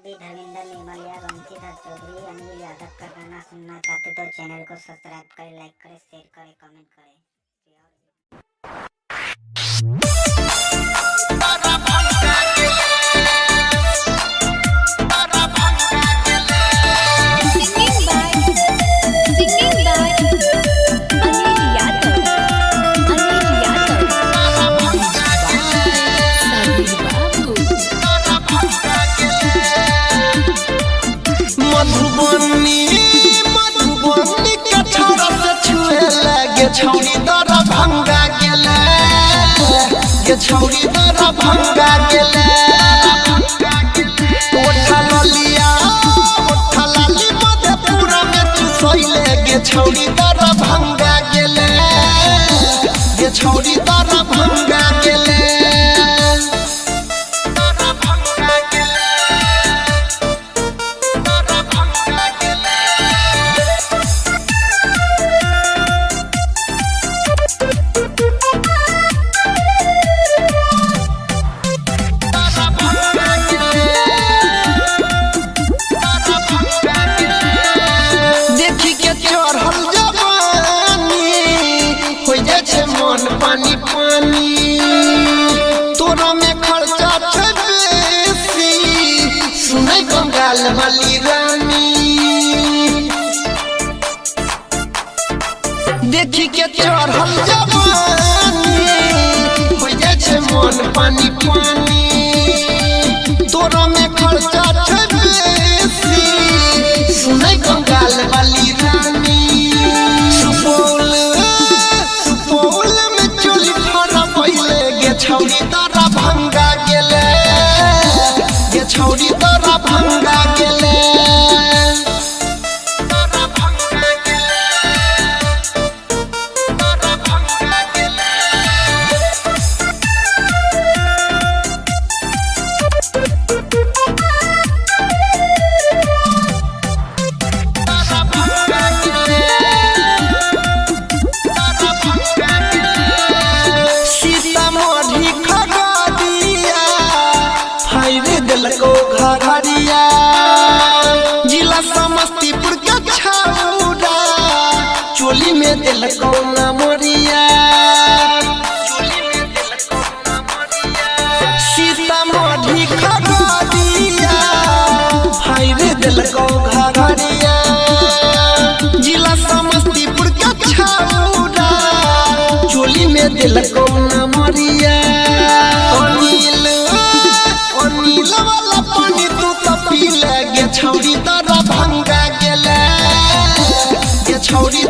भी धर्मेंद्र निर्मल या बंशीधर चौधरी, अनिल यादव का गाना सुनना चाहते तो चैनल को सब्सक्राइब करें, लाइक करें, शेयर करें, कमेंट करें। Singing by Anil Yadav. Anil Yadav. Sabir Babu. Madhubani Madhubani कछौड़ा से छुए लगे छौड़ी दर भंगा गेले गे छौड़ी दर भंगा गेले। ओठा ललिया ओठा लाली मधेपुरा में चुसैले गे छौड़ी दर भंगा गेले गे छौड़ी दर भंगा गेले। देखी के चढ़ल जवानी हो जाइ छै मन पानी पानी, तोरा में खर्चा छै बेसी सुनै बंगाल वाली रानी। देखी के चढ़ल जवानी हो जाइ छै मन पानी पानी, तोरा में खर्चा छै बेसी सुनै बंगाल वाली रानी। सुपौल सुपौल में चोली फड़ा पहिले गे छौड़ी तारा भंगा गेले गे छौड़ी तारा भंगा गेले। सीतामढ़ी खगड़िया फायर देलको घघरिया, जिला समस्तीपुर के छौड़ा चोली में देलको नमरिया। सीतामढ़ी खगड़िया फायर देलको घघरिया, जिला समस्तीपुर के छौड़ा चोली में देलको नमरिया। अनिल अनिल वाला पानी तू तो पी ले गे छौड़ी तारा भंगा गेले गे छौड़ी।